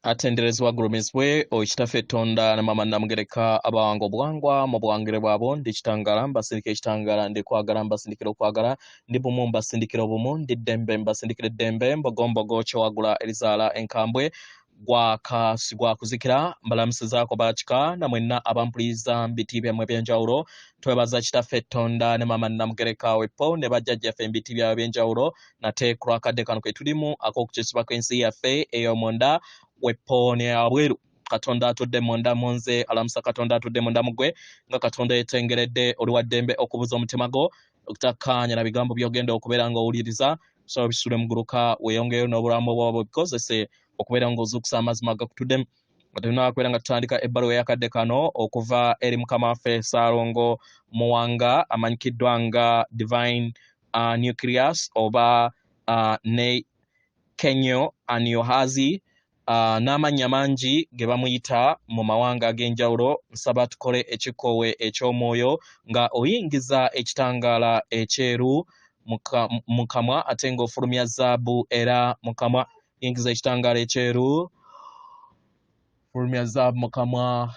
Atenderezebwa agulumizibwe oyo Kitaffe Tonda ne Maama Namugereka abawanga obuwangwa mu buwangire bwabwo. Ndi kitangaala mbasindikira ekitangaala, ndi kwagala mbasindikira okwagala, ndi bumu mbasindikira obumu, ndi ddembe mbasindikira eddembe, mbogombogo kyewagula erizaala enkambwe gwaka sigwakuzikira. Mbalamusizaako bakika na mwenna abampuliriza mu biti byammwe eby'enjawulo. Twebaza Kitaffe Tonda ne Maama Namugereka weppo ne bajjajjaffe mu biti byabwe eby'enjawulo nate ku lw'akadde kano ke tulimu ak'okukyusibwako ensi yaffe ey'omunda weppo neyabweru. Katonda atudde munda mu nze alamusa Katonda atudde munda mu ggwe. Nga Katonda yetengeredde, oli wa ddembe okubuza omutima gwo okutakkaanya na bigambo by'ogenda okubeera ng'owuliriza. So bisule muguluka weeyongeyo n'obulamu bwabwe bikozese okubeera ng'ozuukusa amazima agakutuddemu. Nga tulina kubeera nga tutandika ebbaluwa ey'akadde kano okuva eri mukama waffe Ssaalongo Muwanga amanyikiddwa nga Divine Nucleus oba ne Kenyo Aniohazi n'amannya mangi ge bamuyita mu mawanga ag'enjawulo. Nsaba tukole ekikoowe eky'omwoyo nga oyingiza ekitangaala ekyeru mu kamwa ate ng'ofulumya zaabu era mu kamwa. Yingiza ekitangaala ekyeru, fulumya zaabu mu kamwa.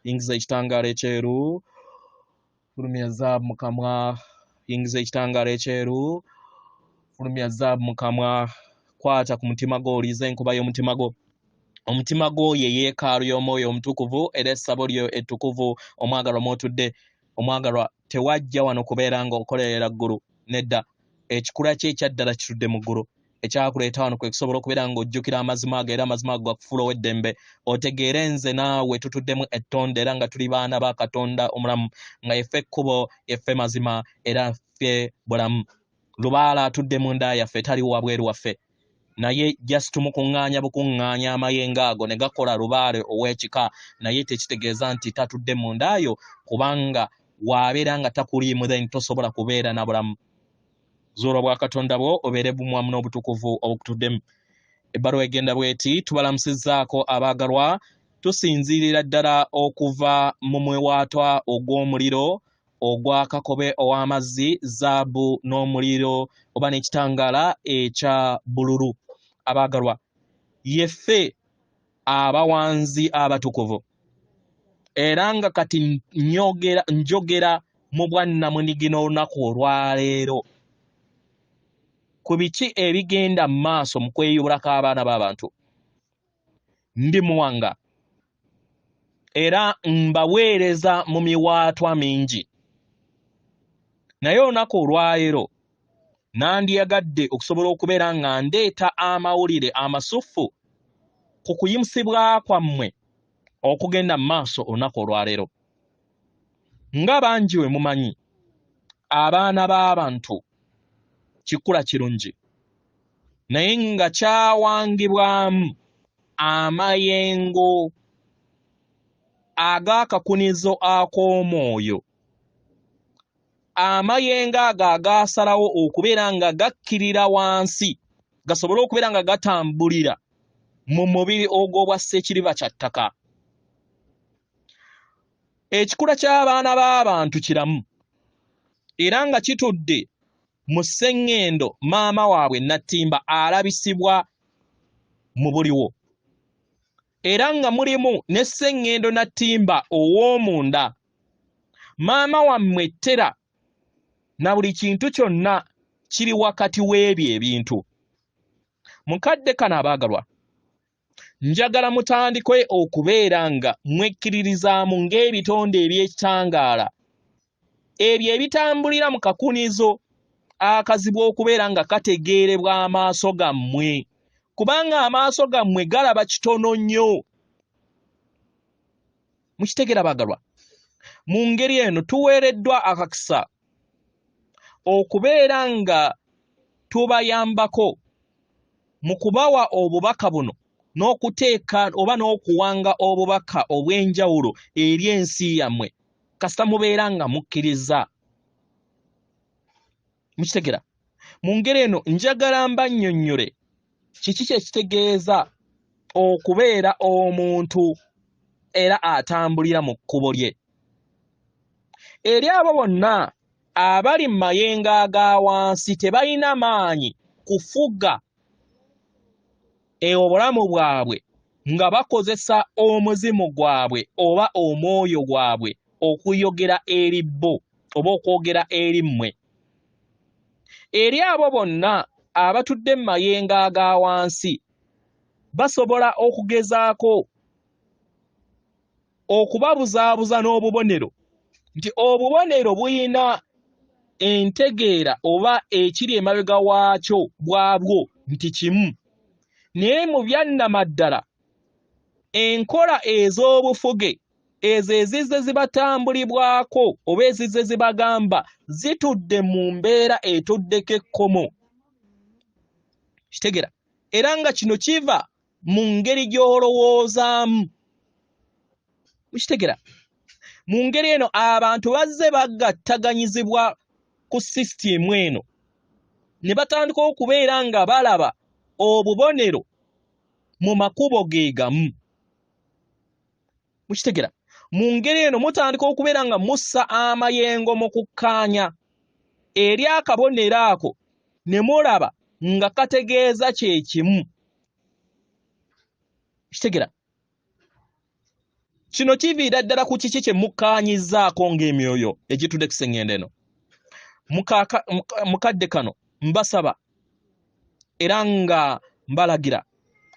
Yingiza ekitangaala ekyeru, fulumya zaabu mu kamwa. Yingiza ekitangaala ekyeru, fulumya zaabu mu kamwa. Kwata ku mutima gwo, oliize enkuba y'omutima gwo. Omutima gwo ye yeekaalu y'omwoyo omutukuvu era essabo lyo ettukuvu omwagalwa mw'otudde. Omwagalwa, tewajja wano kubeera ng'okolerera ggulu, nedda. Ekikula kye ekyaddala kitudde mu ggulu. Ekyakuleeta wano kwe kusobola okubeera ng'ojjukira amazima ago, era amazima ago gakufuula ow'eddembe. Otegeere nze naawe tutuddemu ettonde era nga tuli baana ba Katonda omulamu, nga yeffe ekkubo, yeffe mazima, era ffe bulamu. Lubaala atudde munda yaffe, taliwo wabweru waffe, naye just tumukuŋŋaanya bukuŋŋaanya amayengo ago ne gakola lubaale ow'ekika, naye tekitegeeza nti tatudde munda yo, kubanga w'abeera nga takuliimu then tosobola kubeera na bulamu. Zuula bwa Katonda bwo obeere bumu wamu n'obutukuvu obukutuddemu. Ebbaluwa egenda bw'eti: tubalamusizzaako abaagalwa, tusinziirira ddala okuva mu mwewaatwa ogw'omuliro ogwa kakobe ow'amazzi, zaabu n'omuliro oba n'ekitangaala ekya bululu. Abaagalwa, yeffe abawanzi abatukuvu, era nga kati njogera mu bwannamunigina olunaku olwaleero ku biki ebigenda mu maaso mu kweyubulako abaana b'abantu. Ndi Muwanga era mbaweereza mu miwaatwa mingi, naye olunaku olwaleero nandiyagadde okusobola okubeera nga ndeeta amawulire amasuffu ku kuyimusibwa kwammwe okugenda mu maaso olunaku olwaleero. Nga bangi we mumanyi, abaana b'abantu kikula kirungi, naye nga kyawangibwamu amayengo ag'akakunizo ak'omwoyo. Amayengo ago agaasalawo okubeera nga gakkirira wansi gasobole okubeera nga gatambulira mu mubiri ogw'obwa ssekiriba kya ttaka. Ekikula ky'abaana b'abantu kiramu era nga kitudde mu sseŋŋendo maama waabwe Nattimba alabisibwa mu buliwo, era nga mulimu ne sseŋŋendo Nattimba ow'omunda. Maama wammwe ttera na buli kintu kyonna kiri wakati w'ebyo ebintu. Mu kadde kano abaagalwa, njagala mutandike okubeera nga mwekkiririzaamu ng'ebitonde eby'ekitangaala ebyo ebitambulira mu kakunizo akazibu okubeera nga kategeerebwa amaaso gammwe, kubanga amaaso gammwe galaba kitono nnyo. Mukitegeera baagalwa? Mu ngeri eno tuweereddwa akakisa okubeera nga tubayambako mu kubawa obubaka buno n'okuteeka oba n'okuwanga obubaka obw'enjawulo eri ensi yammwe, kasita mubeera nga mukkiriza. Mukitegera? Mu ngeri eno njagala mbannyonnyole kiki kye kitegeeza okubeera omuntu era atambulira mu kkubo lye. Eri abo bonna abali mu mayengo aga wansi tebalina maanyi kufuga obulamu bwabwe nga bakozesa omuzimu gwabwe oba omwoyo gwabwe okuyogera eri bo oba okwogera eri mmwe. Eri abo bonna abatudde mu mayengo aga wansi basobola okugezaako okubabuzaabuza n'obubonero nti obubonero buyina entegeera oba ekiri emabega waakyo bwabwo nti kimu naye mu byannamaddala enkola ez'obufuge ezo ezizze zibatambulibwako oba ezizze zibagamba zitudde mu mbeera etuddeko ekkomo kitegera era nga kino kiva mu ngeri gy'olowoozaamu mukitegera mu ngeri eno abantu bazze bagattaganyizibwa ku sisitiimu eno ne batandika okubeera nga balaba obubonero mu makubo ge gamu mukitegera mu ngeri eno mutandika okubeera nga mussa amayengo mu kukkaanya eri akabonero ako ne mulaba nga kategeeza kye kimu kitegera kino kiviira ddala ku kiki kye mukkaanyizzaako ng'emyoyo egitudde ku sengendo eno mukadde kano mbasaba era nga mbalagira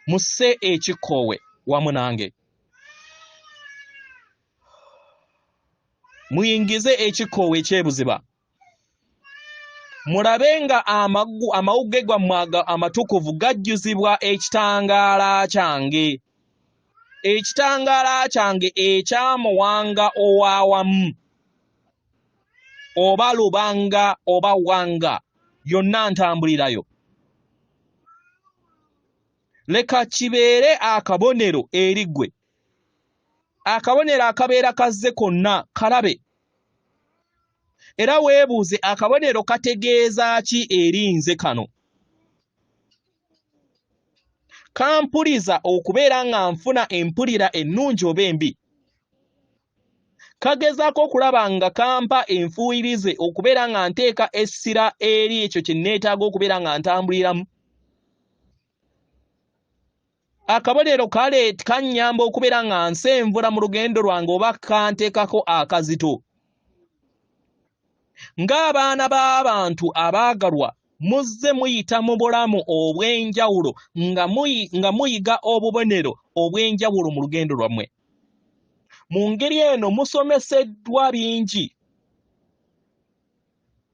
musse ekikoowe wamu nange muyingize ekikoowe ekyebuziba mulabe nga amawugge gwammwe amatukuvu gajjuzibwa ekitangaala kyange ekitangaala kyange ekyamuwanga ow'awamu oba lubanga oba wanga yonna ntambulirayo leka kibeere akabonero eri ggwe akabonero akabeera kazze konna kalabe era weebuuze akabonero kategeeza ki eri nze kano kampuliza okubeera nga nfuna empulira ennungi oba embi kagezaako okulaba nga kampa enfuuyirize okubeera nga nteeka essira eri ekyo kye neetaaga okubeera nga ntambuliramu akabonero kale kannyamba okubeera nga nsenvula mu lugendo lwange oba kanteekako akazito ng'abaana b'abantu abaagalwa muzze muyita mu bulamu obw'enjawulo nga muyiga obubonero obw'enjawulo mu lugendo lwammwe mu ngeri eno musomeseddwa bingi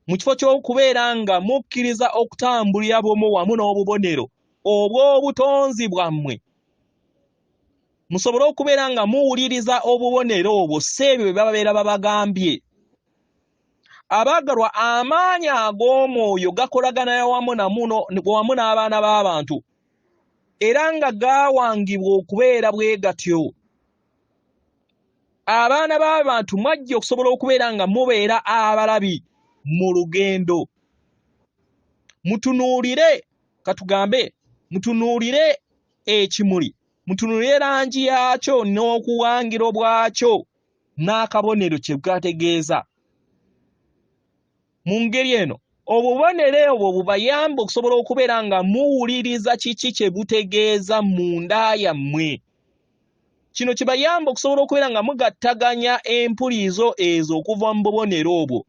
mu kifo ky'okubeera nga mukkiriza okutambulira bumu wamu n'obubonero obw'obutonzi bwammwe musobole okubeera nga muwuliriza obubonero obwo si ebyo bye bababeera babagambye abaagalwa amaanyi ag'omwoyo gakolagana wamu wamu n'abaana b'abantu era nga gaawangibwa okubeera bwe gatyo abaana b'abantu mwajja okusobola okubeera nga mubeera abalabi mu lugendo mutunuulire katugambe mutunuulire ekimuli mutunuulire langi yaakyo n'okuwangiro bwakyo n'akabonero kye gategeeza mu ngeri eno obubonero obwo bubayamba okusobola okubeera nga muwuliriza kiki kye butegeeza munda yammwe kino kibayamba okusobola okubeera nga mugattaganya empulizo ezo okuva mu bubonero obwo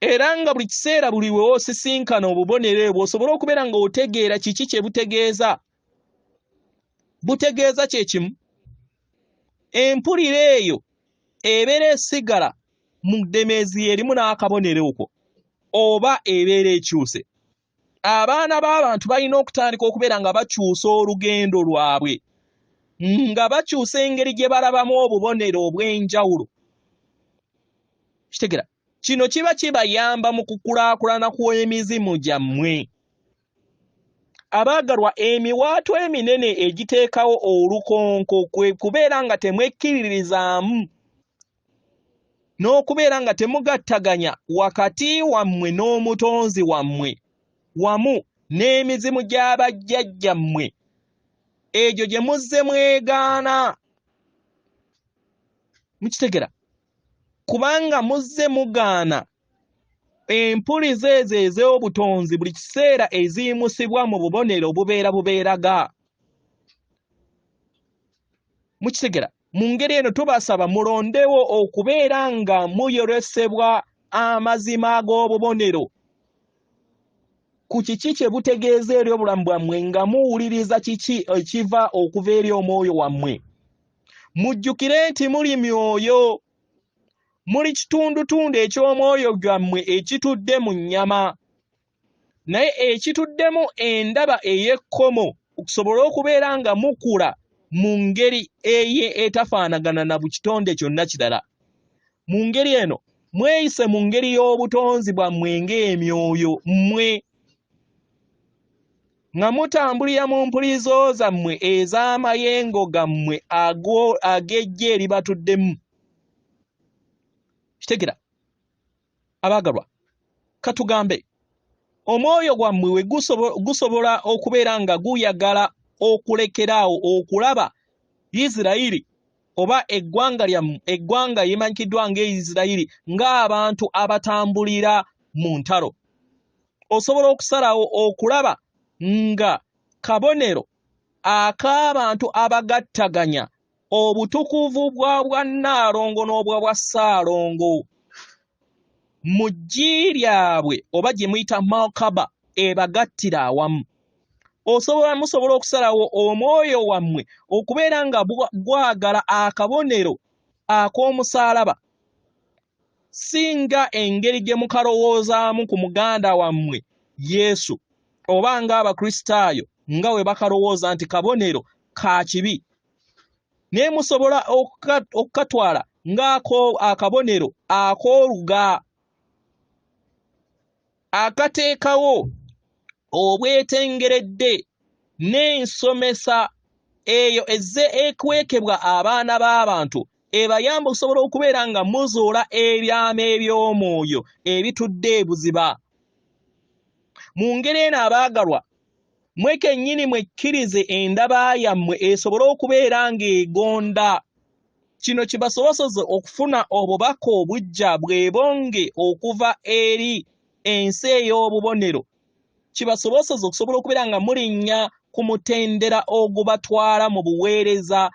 era nga buli kiseera buli we osisinkana obubonero obwo osobole okubeera nga otegeera kiki kye butegeeza butegeeza kye kimu empulira eyo ebeera esigala mu ddemeezi erimu n'akabonero okwo oba ebeera ekyuse abaana b'abantu balina okutandika okubeera nga bakyusa olugendo lwabwe nga bakyusa engeri gye balabamu obubonero obw'enjawulo kitegera kino kiba kibayamba mu kukulaakulana kw'emizimu gyammwe abaagalwa emiwaatwa eminene egiteekawo olukonko kwe kubeera nga temwekkiririzaamu n'okubeera nga temugattaganya wakati wammwe n'omutonzi wammwe wamu n'emizimu gya bajjajjammwe egyo gye muzze mwegaana mukitegera kubanga muzze mugaana empuliza ezo ez'obutonzi buli kiseera eziyimusibwa mu bubonero obubeera bubeeraga. Mukitegera? Mu ngeri eno tubasaba mulondewo okubeera nga muyolesebwa amazima ag'obubonero ku kiki kye butegeeza eri obulamu bwammwe, nga muwuliriza kiki ekiva okuva eri omwoyo wammwe. Mujjukire nti muli myoyo, muli kitundutundu eky'omwoyo gwammwe ekitudde mu nnyama, naye ekituddemu endaba ey'ekkomo okusobola okubeera nga mukula mu ngeri eye etafaanagana na bukitonde kyonna kirala. Mu ngeri eno mweyise mu ngeri y'obutonzi bwammwe ng'emyoyo mmwe, nga mutambulira mu mpulizo zammwe ez'amayengo gammwe ag'ejje eribatuddemu. Kitegera abaagalwa, katugambe omwoyo gwammwe we gusobola okubeera nga guyagala okulekeraawo okulaba Isirayiri oba eggwanga lyammwe, eggwanga limanyikiddwa nga Isirayiri, ng'abantu abatambulira mu ntalo. Osobola okusalawo okulaba nga kabonero ak'abantu abagattaganya obutukuvu bwa bwannaalongo n'obwa bwa ssaalongo mu ggi lyabwe oba gye muyita malkaba ebagattira awamu. Osobola, musobola okusalawo omwoyo wammwe okubeera nga gwagala akabonero ak'omusaalaba singa engeri gye mukalowoozaamu ku muganda wammwe Yesu, oba ng'Abakristaayo nga bwe bakalowooza nti kabonero ka kibi. Naye musobola okukatwala ng'akabonero ak'oluga akateekawo obwetengeredde n'ensomesa eyo ezze ekwekebwa abaana b'abantu ebayamba okusobola okubeera nga muzuula ebyama eby'omwoyo ebitudde ebuziba. Mu ngeri eno abaagalwa, mwe kennyini mwekkirize endaba yammwe esobole okubeera ng'egonda. Kino kibasoboseze okufuna obubaka obuggya bwebonge okuva eri ensi ey'obubonero, kibasoboseze okusobola okubeera nga mulinnya ku mutendera ogubatwala mu buweereza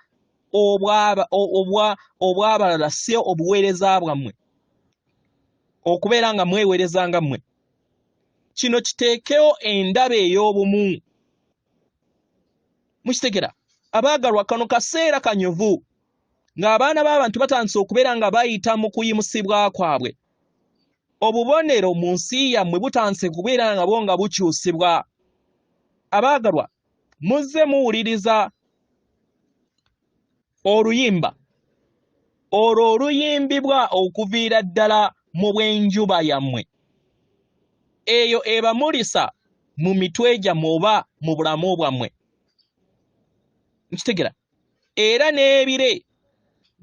obw'abalala, si obuweereza bwammwe, okubeera nga mweweereza nga mmwe. Kino kiteekewo endaba ey'obumu. Mukitegera abaagalwa, kano kaseera kanyuvu ng'abaana b'abantu batandise okubeera nga bayita mu kuyimusibwa kwabwe. Obubonero mu nsi yammwe butandise kubeera nga bwo nga bukyusibwa. Abaagalwa, muzze muwuliriza oluyimba olwo oluyimbibwa okuviira ddala mu bw'enjuba yammwe eyo ebamulisa mu mitwe gyammwe oba mu bulamu bwammwe. Nkitegera. Era n'ebire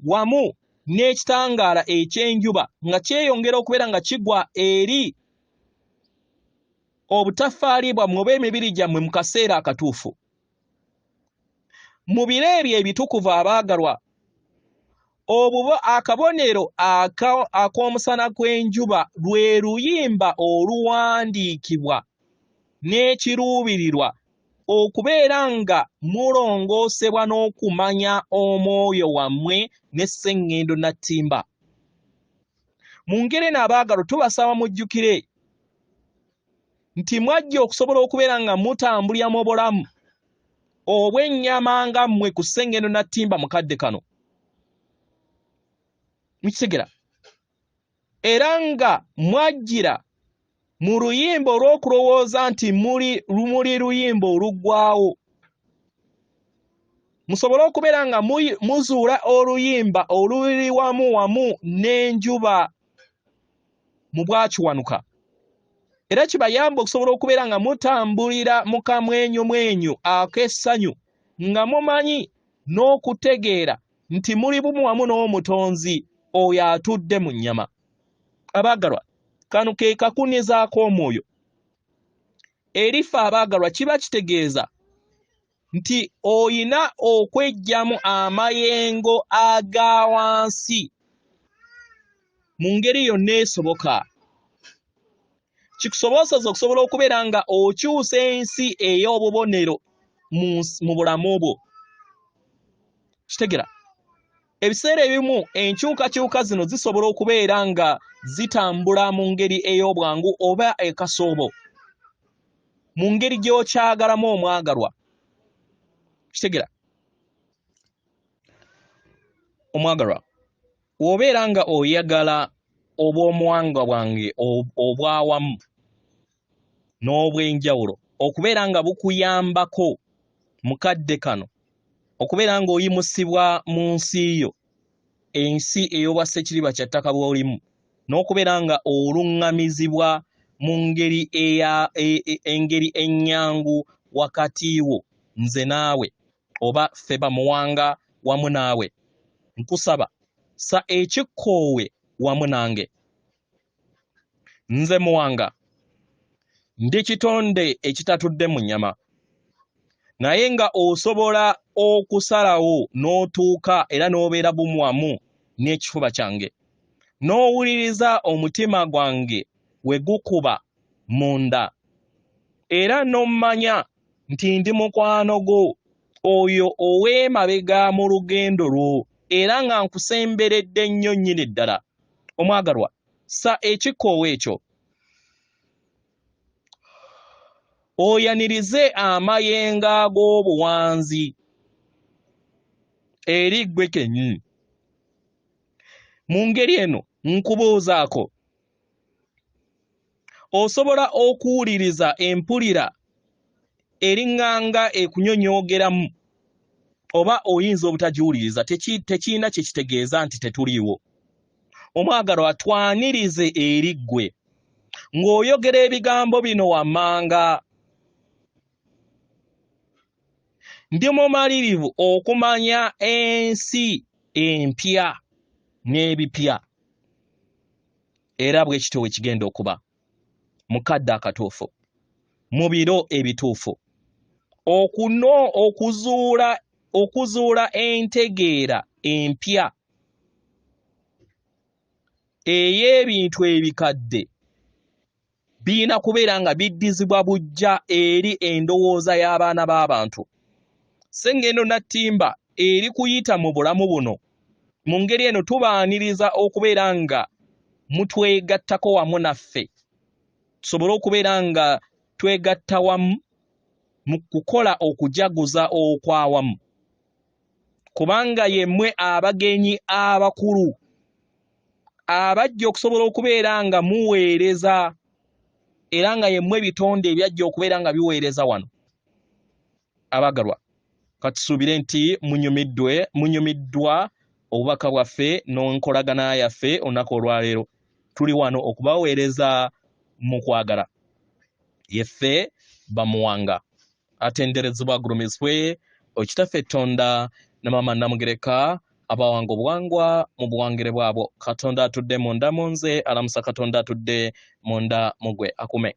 wamu n'ekitangaala eky'enjuba nga kyeyongera okubeera nga kigwa eri obutaffaali bwammwe oba emibiri gyammwe mu kaseera akatuufu. Mu biro ebyo ebitukuvu abaagalwa, obubo akabonero ak'omusana gw'enjuba lwe luyimba oluwandiikibwa n'ekiruubirirwa okubeera nga mulongoosebwa n'okumanya omwoyo wammwe ne sseŋŋendo nattimba. Mu ngeri eno abaagalwa tubasaba mujjukire nti mwajja okusobola okubeera nga mutambulira mu bulamu obw'ennyama nga mmwe ku ssengendo na ttimba mu kadde kano. Mukitegera? Era nga mwajjira mu luyimba olw'okulowooza nti muli luyimba oluggwawo, musobole okubeera nga muzuula oluyimba oluli wamu wamu n'enjuba mu bwakiwanuka, era kibayamba okusobola okubeera nga mutambulira mu kamwenyumwenyu ak'essanyu nga mumanyi n'okutegeera nti muli bumu wamu n'Omutonzi oyo atudde mu nnyama. Abaagalwa, kano ke kakuniza ak'omwoyo. Eri ffe abaagalwa kiba kitegeeza nti oyina okweggyamu amayengo aga wansi mu ngeri yonna esoboka, kikusoboseza okusobola okubeera nga okyusa ensi ey'obubonero mu bulamu bwo. Kitegera, ebiseera ebimu enkyukakyuka zino zisobola okubeera nga zitambula mu ngeri ey'obwangu oba ekasoobo, mu ngeri gy'okyagalamu omwagalwa. Kitegera, omwagalwa, w'obeera nga oyagala obw'omuwanga bwange obwawamu n'obw'enjawulo okubeera nga bukuyambako mu kadde kano okubeera ng'oyimusibwa mu nsi yo, ensi ey'obwassekiriba kya ttaka bw'olimu, n'okubeera nga oluŋŋamizibwa mu ngeri eya engeri ennyangu wakati wo nze naawe oba ffe bamuwanga wamu naawe, nkusaba sa ekikkoowe wamu nange. Nze Muwanga ndi kitonde ekitatudde mu nnyama, naye nga osobola okusalawo n'otuuka era n'obeera bumu wamu n'ekifuba kyange, n'owuliriza omutima gwange we gukuba munda, era n'ommanya nti ndi mukwano gwo oyo ow'emabega mu lugendo lwo, era nga nkusemberedde nnyo nnyini ddala. Omwagalwa, sa ekikoowa ekyo, oyanirize amayengo ag'obuwanzi eri ggwe kennyini. Mu ngeri eno nkubuuzaako, osobola okuwuliriza empulira eriŋŋanga ekunyonyoogeramu oba oyinza obutagiwuliriza? Tekirina kye kitegeeza nti tetuliiwo. Omwagalwa, twanirize eri ggwe ng'oyogera ebigambo bino wammanga: ndi mumalirivu okumanya ensi empya n'ebipya, era bwe kityo bwe kigenda okuba mu kadde akatuufu, mu biro ebituufu, okuno okuzuula okuzuula entegeera empya ey'ebintu ebikadde birina kubeera nga biddizibwa buggya eri endowooza y'abaana b'abantu. Ssengendo Nattimba eri kuyita mu bulamu buno. Mu ngeri eno tubaaniriza okubeera nga mutwegattako wamu naffe, tusobole okubeera nga twegatta wamu mu kukola okujaguza okwawamu, kubanga yemmwe abagenyi abakulu abajja okusobola okubeera nga muweereza, era nga yemmwe ebitonde ebyajja okubeera nga biweereza wano. Abagalwa, katusuubire nti munyumiddwa obubaka bwaffe n'enkolagana yaffe olunaku olwaleero. Tuli wano okubaweereza mu kwagala. Yeffe Bamuwanga, atenderezebwa agulumizibwe Okitaffe Tonda ne Maama Namugereka, abawanga obuwangwa mu buwangire bwabwo. Katonda atudde munda mu nze alamusa Katonda atudde munda mu gwe akume.